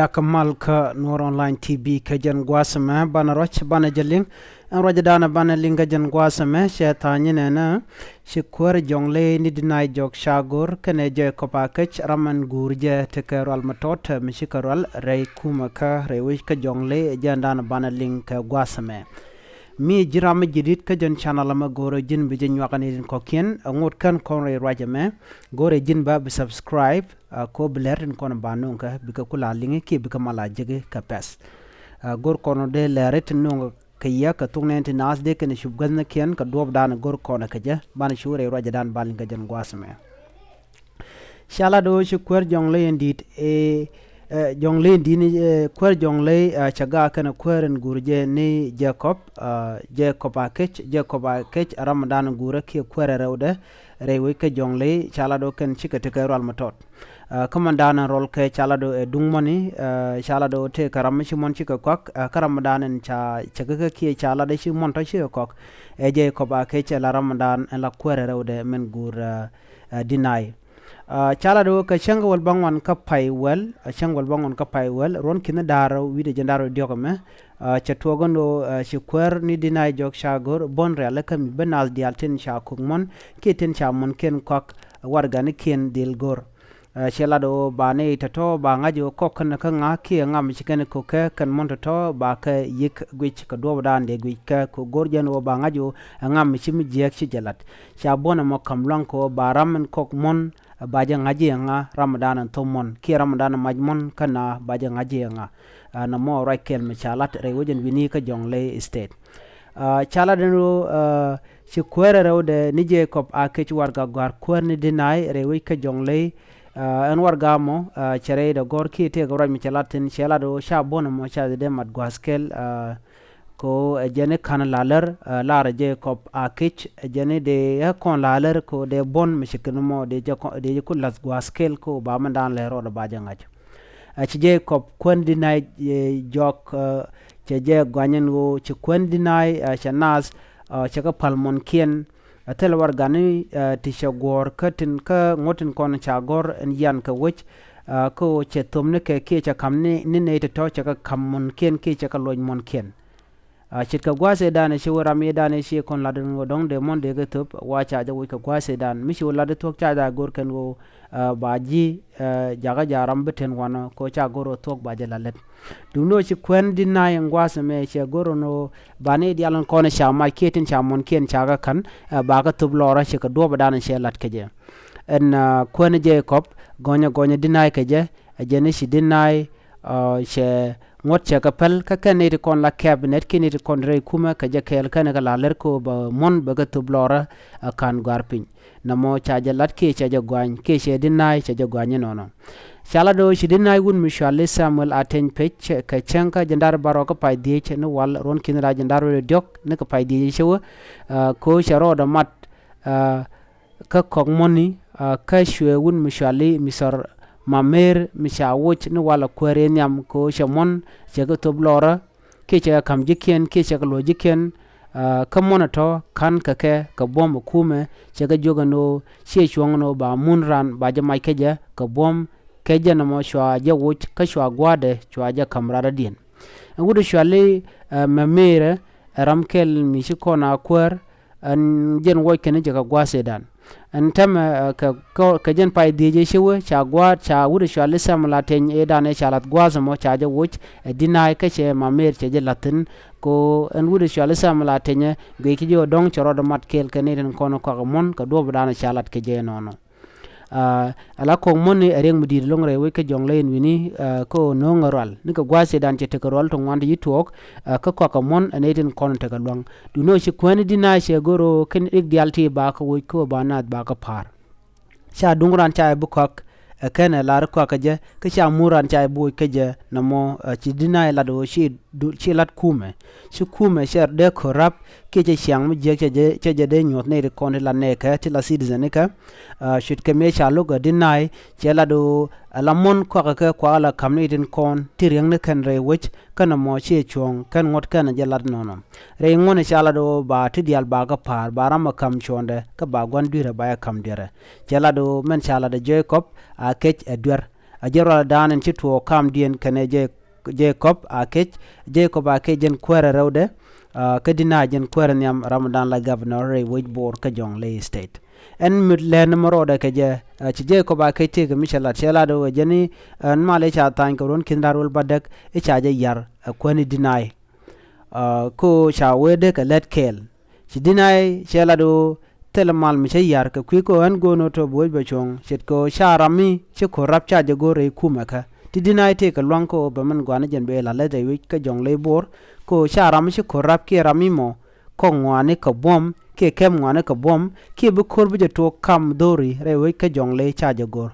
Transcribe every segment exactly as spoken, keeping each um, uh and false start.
Yak mal kä Nuɔr Online T V kä jɛn gua̱a̱th ɛmɛ banɛ ruac banɛ jɛ liŋ. Ɛn ruacdan banɛ liŋ kä jɛn gua̱a̱th ɛmɛ cɛ tha̱a̱ŋ nyinɛ nɛ ci kuäär Jɔŋley ni Dinai Jɔk Cagor kɛnɛ Jɛɛkɔp Akec ram ɛn guur jɛ tekɛ rual mi tɔt mi cikɛ rual rɛy kumɛ kä rɛy wec kä Jɔŋley jɛndan banɛ liŋ kɛ gua̱a̱th ɛmɛ. Mi ji̱n ram mi ji̱ di̱t kä jɛn channel ɛmɛ go̱o̱rɛ ji̱n bi jɛ nyuak ni tin kɔ̱kiɛn ɛ ŋot kɛn kɔn rɛy ruac ɛmɛ go̱o̱rɛ ji̱n ba bi subscribe. Ɛ, ko bi lɛr tin kɔn ba no̱o̱ŋ kä bikɛ ku la liŋi kiɛ bikɛ mal a jeki kɛ pɛth. Ɛ, go̱r kɔn dee lɛr tin no̱o̱ŋ kɛ yɛ kɛ thuk nɛn ti naath dee kɛn cup guäthnikiɛn kɛ duɔ̱ɔ̱pdan go̱r kɔn kɛ jɛ banɛ cu rɛy ruacdan ba liŋ kɛ jɛn gua̱a̱th ɛmɛ. Ca lat ɣöö ci kuäär Jɔŋley in di̱i̱t ɛ, ɛ, Jɔŋley in di̱i̱t ni, ɛ, kuäär Jɔŋley, ɛ, cɛ gaak kɛnɛ kuäär in guur jɛ ni Jɛɛkɔp, ɛ, Jɛɛkɔp Akec, Jɛɛkɔp Akec ɛ ramdan guurä kiɛ kuäär ɛ rɛwdɛ rɛy wec kä Jɔŋley ca lat ɣöö kɛn cikɛ tekɛ rual mi tɔt. Ɛ, kä mandan in rɔl kɛ ca lat ɣöö ɛ duŋ mɔni, ɛ, ca lat ɣöö tëëkɛ ram mi ci mɔn cikɛ kɔak, ɛ, kä ramdan in ca cäkä kä kiɛ ca lat ɣöö ci mɔn tɔ cikɛ kɔak. Ɛ Jɛɛkɔp Akec ɛ la ramdan in la kuäär ɛ rɛwdɛ min guur, ɛ, ɛ, Dinai. Ɛ, ca lat ɣöö kɛ cäŋ kɛ wäl bäŋuan kä pay wäl, ɛ, cäŋ wäl bäŋuan kä pay wäl, ruɔ̱n ki̱n da̱r wi̱cdɛ jɛn da̱r wi̱cdɛ diɔ̱k ɛmɛ. Ɛ, cɛ tuɔɔk ɛn ɣöö, ɛ, ci kuäär ni Dinai Jɔk Cagor buɔ̱n rialikä mi ben naath diaal tin ca kök muɔ̱n kiɛ tin ca muɔ̱nkiɛn kɔak warɛgaknikiɛn dhil go̱r. Ɛ, cɛ lat ɣöö ba ni tɔ̱tɔ̱ ba ŋa̱c ɣöö kɔk kɛn kä ŋa̱ kiɛ ŋa̱ mi ci kɛn kök kɛ kɛn muɔ̱n tɔ̱tɔ̱ ba kɛ yi̱k guic kɛ duɔ̱ɔ̱pdan dee guic kɛ kɛ go̱r jɛn ɣöö ba ŋa̱c ɣöö ɛ ŋa̱ mi ci mi jiääk ci jɛ lat. Ca buɔ̱n ɛmɔ ka̱m lua̱ŋ kɛ ɣöö ba ram in kɔk muɔ̱n, ɛ, ba jɛ ŋa̱c i̱ ɛ ŋa̱ ramdan in thop muɔ̱n kiɛ ramdan in mac muɔ̱n kä na ba jɛ ŋa̱c i̱ ɛ ŋa̱. Ɛ, nɔmɔ ruac kɛl mi ca lat rɛy wec ɛn wi̱ni kä Jɔŋley State. Ɛ, ca lat ɛn ɣöö, ɛ, ci kuäär ɛ rɛwdɛ ni Jɛɛkɔp Akec warɛgak gɔ̱a̱r kuäär ni Dinai rɛy wec kä Jɔŋley. Ɛ, ɛn warɛgak mɔ, ɛ, cɛ rɛydɛ gɔ̱r kiɛ tëëkɛ ruac mi cɛ lat thi̱n cɛ lat ɣöö ca buɔ̱n ɛmɔ ca dee mat gua̱a̱th kɛl, ɛ, kɛ ɣöö ɛ jɛn i̱ ka̱n la lär, ɛ, lar ɛ Jɛɛkɔp Akec ɛ jɛn i̱ dee ɛ kɔn la lär kɛ ɣöö dee buɔ̱n mi ci kɛn mɔ dee jɛ kɔ-, dee jɛ ku la̱th gua̱a̱th kɛl kɛ ɣöö ba mindan lɛ rɔɔdɛ ba jɛ ŋa̱c. Ɛ, ci Jɛɛkɔp kuäär ni Dinai, ɛ, Jɔk, ɛ, cɛ jɛ gua̱ny ɛn ɣöö ci kuäär ni Dinai, ɛ, cɛ naath, ɛ, cɛ kɛ päl muɔ̱nkiɛn. Ɛ, thilɛ warɛgakni, ɛ, ti cɛ guɔ̱ɔ̱r kä tin kä ŋuɔ̱t tin kɔn ca gɔ̱r ɛn yian kɛ wec, ɛ, kä ɣöö cɛ thöpnikɛ kiɛ cɛ ka̱m ni, ni nɛy tɔ̱tɔ̱ cɛ kɛ ka̱m muɔ̱nkiɛn kiɛ cɛ kɛ luɔc muɔ̱nkiɛn. Ɛ, ce̱tkɛ gua̱a̱th ëëdan ɛ ci wä ram ëëdan ɛ ci kɔn lat ɛn ɣöö dɔ̱ŋ dee muɔ̱n dee kɛ thöp wa ca jɛ woc kɛ gua̱a̱th ëëdan. Mi ci wä lat ɛ thuɔ̱k ca jɛ go̱r kɛn ɣöö, ɛ, ba ji̱, ɛ, jakä ja̱ ram bi ten wanɔ kɛ ɣöö ca go̱r ɣöö thuɔ̱k ba jɛ la lät. Duundɛ ɣöö ci kuäär ni Dinai ɛn gua̱a̱th ɛmɛ cɛ go̱r ɛn ɣöö ba ni diaal ɛn kɔn ca mac kiɛ tin ca muɔ̱nkiɛn ca kɛ ka̱n, ɛ, ba kɛ thöp lɔrä ci kɛ duɔ̱ɔ̱pdan cɛ lat kɛ jɛ. Ɛn, ɛ, kuäär ni Jɛɛkɔp gɔ̱nyɛ gɔ̱nyɛ Dinai kɛ jɛ, ɛ jɛn i̱ ci Dinai, ɛ, cɛ ŋuɔ̱t cɛ kɛ päl kä kɛn nɛy ti kɔn la cabinet kiɛ nɛy ti kɔn rɛy kumɛ kɛ jɛ kɛɛl kɛn kɛ la lär kɛ ɣöö bɛ muɔ̱n bɛ kɛ thöp lɔrä, ɛ, ka̱n gɔ̱a̱r piny. Nɔmɔ ca jɛ lat kiɛ cɛ jɛ gua̱ny kiɛ cɛ Dinai cɛ jɛ gua̱ny inɔnɔ. Ca lat ɣöö ci Dinai wut mi cɔal i̱ Samuel Ateny Pec kɛ cäŋ kä jiɛn da̱r bärɔw kä pay dhieec ni wal ruɔ̱n ki̱n da̱r jiɛn da̱r rɛw diɔ̱k ni kɛ pay dhieec cɛ wä, ɛ, kɛ ɣöö cɛ rɔɔdɛ mat, ɛ, kä kɔk muɔ̱ni, ɛ, kä cuɛ wut mi cɔal i̱ Mithɔr Mamer mi ca woc ni wal ɛ kuäär ëë nhiam kɛ ɣöö cɛ muɔ̱n cɛ kɛ thöp lɔrä kiɛ cɛ kɛ ka̱m ji̱kiɛn kiɛ cɛ kɛ luɔ̱c ji̱kiɛn, ɛ, kä muɔ̱n ɛ tɔ̱ ka̱n kɛ kɛ kɛ buɔ̱m ɛ kumɛ cɛ kɛ jiök ɛn ɣöö ciɛ cuɔ̱ŋ ɛn ɣöö ba mun raan ba jɛ mac kä jɛ kɛ buɔ̱m kɛ jɛ nɔmɔ cua jɛ woc kä cua gua̱a̱thdɛ cua jɛ ka̱m radɔ̱diɛn. Ɛn wut ɛ cɔal i̱, ɛ, Mamer ɛ ram kɛl mi ci kɔn a kuäär, ɛn jɛn wuɔc kɛn jɛ kɛ gua̱a̱th ëëdan. Ɛn täämɛ, ɛ, kɛ, kɛ, kɛ jɛn pay dhieec ëë ci wä ca gua̱a̱th ca wut ɛ cɔal i̱ Samuel Ateny ëëdan ëë ca la̱th gua̱a̱th ɛmɔ ca jɛ woc, ɛ, Dinai kä cɛ Mamer cɛ jɛ la̱th thi̱n. Kɛ ɣöö ɛn wut ɛ cɔal i̱ Samuel Ateny ɛ guic kä ji̱ ɣöö dɔ̱ŋ cɛ rɔɔdɛ mat kɛɛl kɛ nɛy tin kɔn kɔak ɛmuɔ̱n kɛ duɔ̱ɔ̱pdan ca lat kɛ jɛ ɛnɔnɔ. Aa, ala kɔk muɔ̱n ni ɛ riɛk mi di̱i̱t ɛlɔ̱ŋ rɛy wec kä Jɔŋley ɛn wi̱ni, aa, kä ɣöö no̱o̱ŋ ɛ rual. Ni kɛ gua̱a̱th ëëdan cɛ tekɛ rual ti ŋuan ti ci tuɔɔk, aa, kä kɔak kɛ muɔ̱n ɛ nɛy tin kɔn tekɛ lua̱ŋ. Duundɛ ɣöö ci kuäär ni Dinai cɛ go̱r ɣöö kɛn riɛk diaal ti ba kɛ woc kä ɣöö ba naath ba kɛ pa̱a̱r. Ca duŋ raan ca jɛ bi kɔak, ɛ kɛn ɛ lar kɔak kä jɛ, kä ca mun raan ca jɛ bi woc kä jɛ, nɔmɔ, aa, ci Dinai lat ɣöö ci du-, ci lat kumɛ. Ci kumɛ cɛ dee corrupt, kiɛ cɛ ciaŋ mi jiäk cɛ jɛ, cɛ jɛ dee nyuɔ̱th nɛy ti kɔn ti la nɛɛkɛ, ti la citizen nikɛ. Aa, ce̱tkɛ mëë ca lo̱k ɛ Dinai, cɛ lat ɣöö, ɛ la muɔ̱n kɔakä kɛ kuakä la ka̱m nɛy tin kɔn, ti riäŋ ni kɛn rɛy wec, kä nɔmɔ ciɛ cuɔ̱ɔ̱ŋ, kɛn ŋuɔ̱t kɛn ɛ jɛ lat nɔnɔ. Rɛy ŋuɔ̱n ca lat ɣöö ba ti diaal ba kɛ pa̱a̱r, ba ram ɛ ka̱m cuɔ̱ɔ̱ŋdɛ, kä ba gua̱n dui̱rɛ ba jɛ ka̱m dui̱rɛ. Cɛ lat ɣöö mɛn ca lat ɛ Jɛɛkɔp, a kec ɛ duer. A jɛ rual dan in ci tuɔɔk kamdiɛn kɛnɛ jɛ, Jacob Akec. Jacob Akec jɛn kuɛrɛ rɛwdɛ, kä Deny jɛn kuɛrɛ nhiam ramdan la governor rɛy wec Bor kä Jonglei State. Ɛn mi lɛn mɛ rɔɔdɛ kɛ jɛ, ci Jacob Akec tëëkɛ mi cɛ lat, cɛ lat ɛ jɛn i̱ ɛn mal i̱ ca thany kɛ ruɔ̱n ki̱n da̱r wel bädäk i̱ ca jɛ yar ɛ kuäni Deny. Ko ca wee dee kɛ lät kɛɛl. Ci Deny cɛ lat ɣöö thilɛ mal mi cä yar kɛ kui̱ ko ɣän go̱o̱n ɣöö tɔ bi wec bɛ cuɔ̱ŋ ce̱tkɛ ɣöö ca ram mi ci ko̱r rap ca jɛ go̱o̱r rɛy kumɛ kä. Ti Deny tëëkɛ lua̱ŋ kä ɣöö bɛ min gɔaa ni jɛn bɛ la lät rɛy wec kä Jonglei Bor. Kä ɣöö ca ram mi ci ko̱r rap kiɛ ram mi mɔ kɔk ŋɔaani kɛ buɔ̱m kiɛ kɛp ŋɔaani kɛ buɔ̱m kiɛ bi ko̱r bi jɛ tuɔɔk kam dho̱ri rɛy wec kä Jonglei ca jɛ go̱o̱r.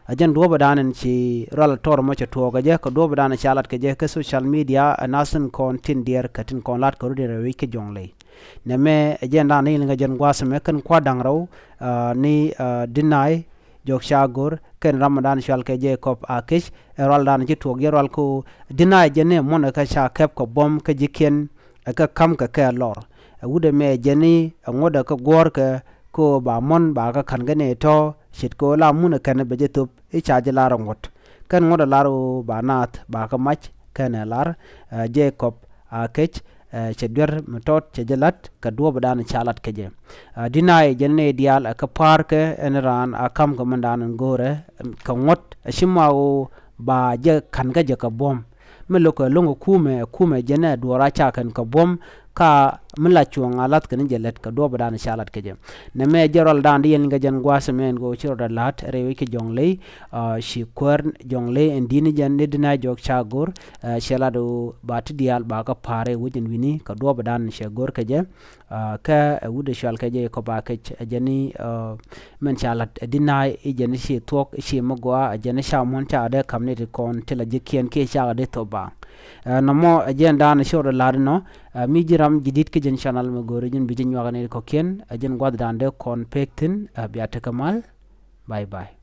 A jɛn duɔ̱ɔ̱pädan in ci rual tɔr mɔ cɛ tuɔɔk kɛ jɛ kɛ duɔ̱ɔ̱pädan in ca lat kɛ jɛ kä social media ɛ nath tin kɔn tin diɛɛr kɛ tin kɔn lat kɛ rut in rɛy wec kä Jonglei. Nɛmɛ ɛ jɛn dan ni liŋ kɛ jɛn gua̱a̱th mɛ kɛn kua̱r da̱ŋ rɛw ni Deny jɔk ca go̱r kɛn ramdan cual kɛ Jacob Akec. Ɛ rualdan ci tuɔɔk jɛ rual ko Deny jɛn ni muɔnɛ kä ca kɛp kɛ buɔ̱m kä ji̱kiɛn ɛ kä ka̱m kɛ kɛ lɔr. Ɛ wut ɛmɛ jɛn ni ɛ ŋuɔ̱t ɛ kä guɔ̱ɔ̱rkɛ ko ba muɔ̱n ba kä ka̱n kɛ ni tɔ̱ ce̱tkɛ ɣöö la mun ɛ kɛn bɛ jɛ thop i̱ ca jɛ lar ɛ ŋuɔ̱t. Kɛn ŋuɔ̱t ɛ lar ɣöö ba naath ba kä mac kɛn ɛ lar Jacob Akec. Cɛ duer mi tɔt cɛ jɛ la̱t kɛ duɔ̱ɔ̱pädan ca lat kɛ jɛ. Deny jɛn ni diaal ɛ kä pa̱a̱rkɛ ɛn raan a ka̱m kɛ mindan in go̱o̱rɛ kɛ ŋuɔ̱t ɛ ci ma ɣöö ba jɛ ka̱n kä jɛ kɛ buɔ̱m. Mi lo̱kɛ lo̱ŋ ɛ kumɛ ɛ kumɛ jɛn ɛ duɔ̱ɔ̱r a ca kɛn kɛ buɔ̱m ka mi la cuɔ̱ŋ a la̱th kɛn jɛ lät kɛ duɔ̱ɔ̱pädan ca lat kɛ jɛ. Nɛmɛ jɛ rualdan di yɛn liŋ kɛ jɛn gua̱a̱th mɛ ɛn kɛ ɣöö ci rɔɔdɛ la̱t rɛy wec kä Jonglei. Ci kuäär Jonglei ɛn di̱t ni jɛn ni Deny jɔk ca go̱r cɛ lat ɣöö ba ti diaal ba kä pa̱a̱r rɛy wec ɛn wi̱ni kɛ duɔ̱ɔ̱pädan cɛ go̱r kɛ jɛ. Kä ɛ wut ɛ cual kɛ jɛ Jacob Akec ɛ jɛn ni min ca lat ɛ Deny i̱ jɛn ci thuɔ̱k i̱ ci mi gɔaa ɛ jɛn ni ca muɔ̱n ca dee ka̱m ni ti kɔn ti la ji̱kiɛn kiɛ ca dee thop baaŋ. Nɔmɔ ɛ jɛn dan ci rɔɔdɛ la̱t inɔ. Mi ji̱ ram ji̱ di̱t kä jɛn channel mɛ go̱o̱ri ji̱n bi ji̱ nyuak ni kɔ̱kiɛn ɛ jɛn gua̱thdan dee kɔn pek thi̱n. Bia tekɛ mal. Bye bye.